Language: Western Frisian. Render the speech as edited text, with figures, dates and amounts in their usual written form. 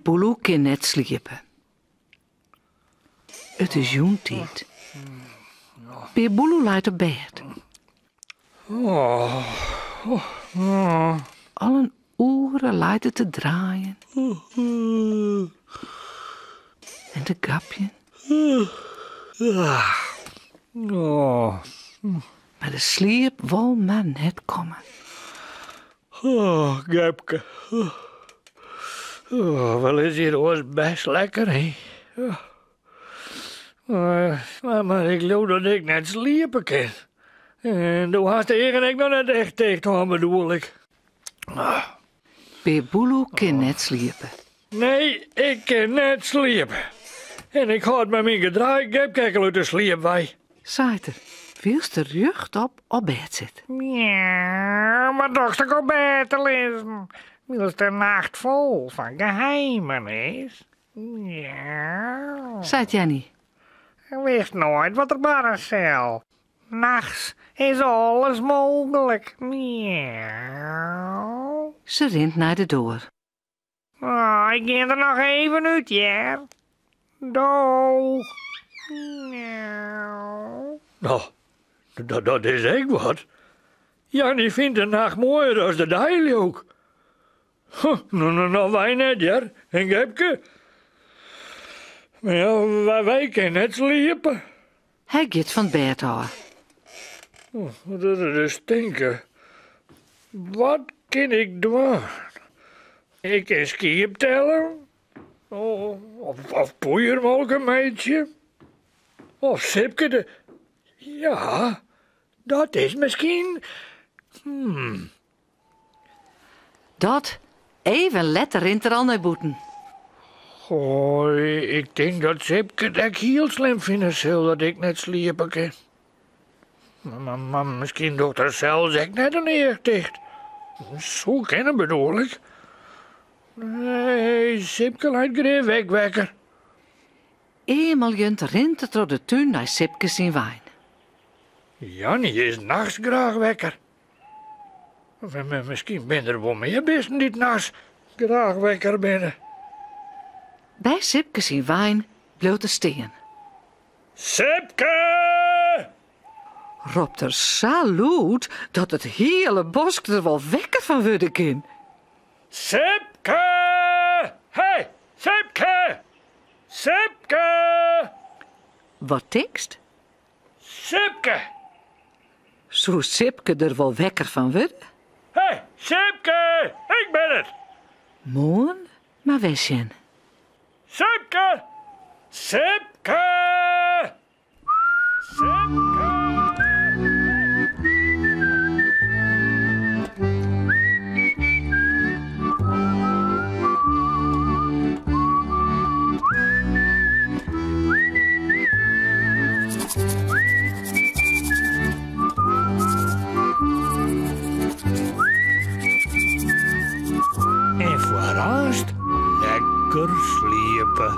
Bear Boeloe kin net sliepe. It is jûntiid. Bear Boeloe leit op bêd. Al in oere leit er te draaien en te gapjen. Mar de sliep wol mar net komme. Oh, Gepke. Oh, we lizze hjir oars bêst lekker, hè? Maar, maar ik leau dat ik net sliepe kin. En do hast de eagen ek noch net echt ticht hân, bedoel ik. Bear Boeloe kin net sliepe. Nee, ik kin net sliepe. En ik hâld mei myn gedraai Gepke ek al út de sliep wei. Seit er, wylst er rjochtop op bêd sit. Miauw, wat dochst ek op bêd te lizzen, wylst de nacht fol fan geheimen is? Miauw. Seit Janny. Witst noait wat der barre sil. Nachts is alles mooglik. Miauw. Se rint nei de doar. Oh, ik gean der noch even út, hear. Doeg. Miauw. No, dat, dat is ek wat. Janny fynt de nacht moaier as de dei, leau ik. Huh, no, no, no, wy net, hear. En Gepke? Mar ja, wy, wy kinne net sliepe. Hy giet fan 't bêd ôf. Dat is tinke. Wat kin ik dwaan? Ik kin skiep telle. Of, of poeiermolke meitsje. Of Sipke de... Ja, dat is miskien... Dat, even letter rint er al nei bûten. Goh, ik tink dat Sipke it ek hiel slim fine sil dat ik net sliepe kin. Mar, mar miskien docht er sels ek net in each ticht. Soe kinne, bedoel ik. Nee, Sipke leit grif ek wekker. Eameljend rint er troch de tún nei Sipke syn wein. Janny is nachts graach wekker. Miskien binne der wol mear bisten dy't nachts graach wekker binne. By Sipke syn wein bliuwt er stean. Sipke! Ropt er sa lûd dat it hiele bosk der wol wekker fan wurde kin. Sipke! Hey, Sipke! Sipke! Wat tinkst? Sipke! Soe Sipke der wol wekker fan wurde? Hey, Sipke! Ik bin it! Moarn mar wer sjen. Sipke! Sipke! Sipke! En foarearst lekker sliepe.